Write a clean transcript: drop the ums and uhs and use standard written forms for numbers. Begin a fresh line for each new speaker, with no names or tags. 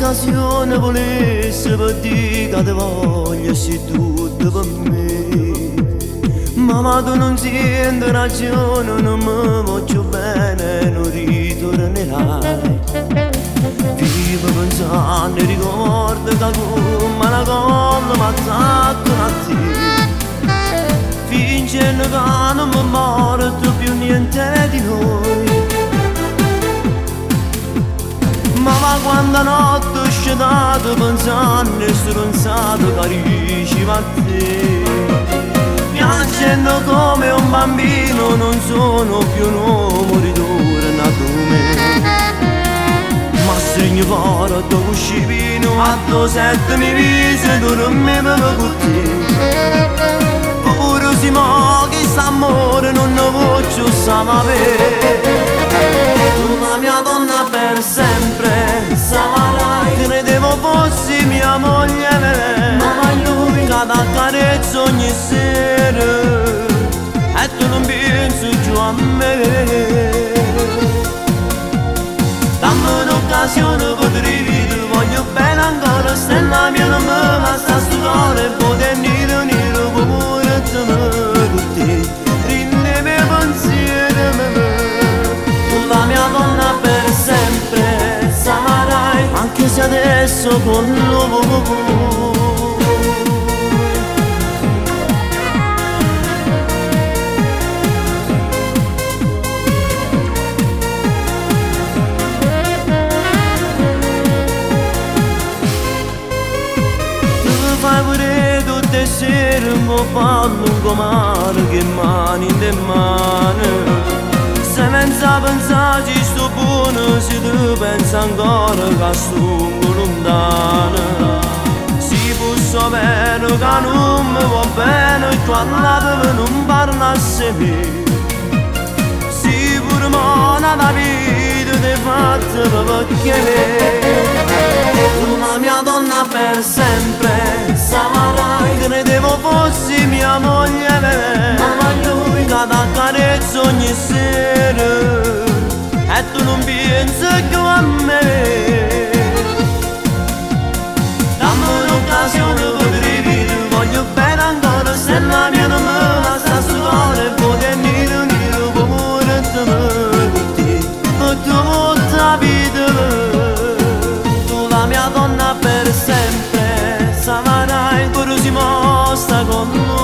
Un'occasione volesse per dire che ti voglio, sei tutto per me. Ma tu non senti ragione, non mi voglio bene, non ritornerai. Vivo pensando e ricordo che come la colla mi attaccano a te. Fingendo che non mi morto più niente di noi. Ma quando notte ho scedato pensando e stronzato carissima a te. Piangendo come un bambino non sono più un uomo, ritorna tu me. Ma stringo fuori dopo uscivino a due sette mi vise dormivo con te. Pure se mo che st'amore non ne voglio sapere. Tu la mia donna per sempre sarai, credevo fossi mia moglie, ma lui che t'accarezza ogni sera e tu non pensi più a me. Dammi un'occasione per rivedere, voglio bene ancora, se la mia non mi basta sto cuore, poter nero nero pure te con te, rindemi pensieri me. La mia donna per sempre sarai, anche se adesso con lui. Tu fai pure tutte sere un ballo un comando che mani in mano. Se pensa pensarci sto buono, se tu pensa ancora che sto lontano. Si può bene che non mi va bene, quando non parlassi me. Si pure mona la vita ti fatta perché tu la mia donna per sempre sarai, credevo fossi mia moglie, ma lui che t'accarezza ogni sera e tu non pensi più a me. Dammi un'occasione per rivedere, voglio bene ancora, se la mia non mi basta sto cuore, poter nero nero pure te con te, tutta vita. Tu la mia donna per sempre sarai, pure si mostra con noi.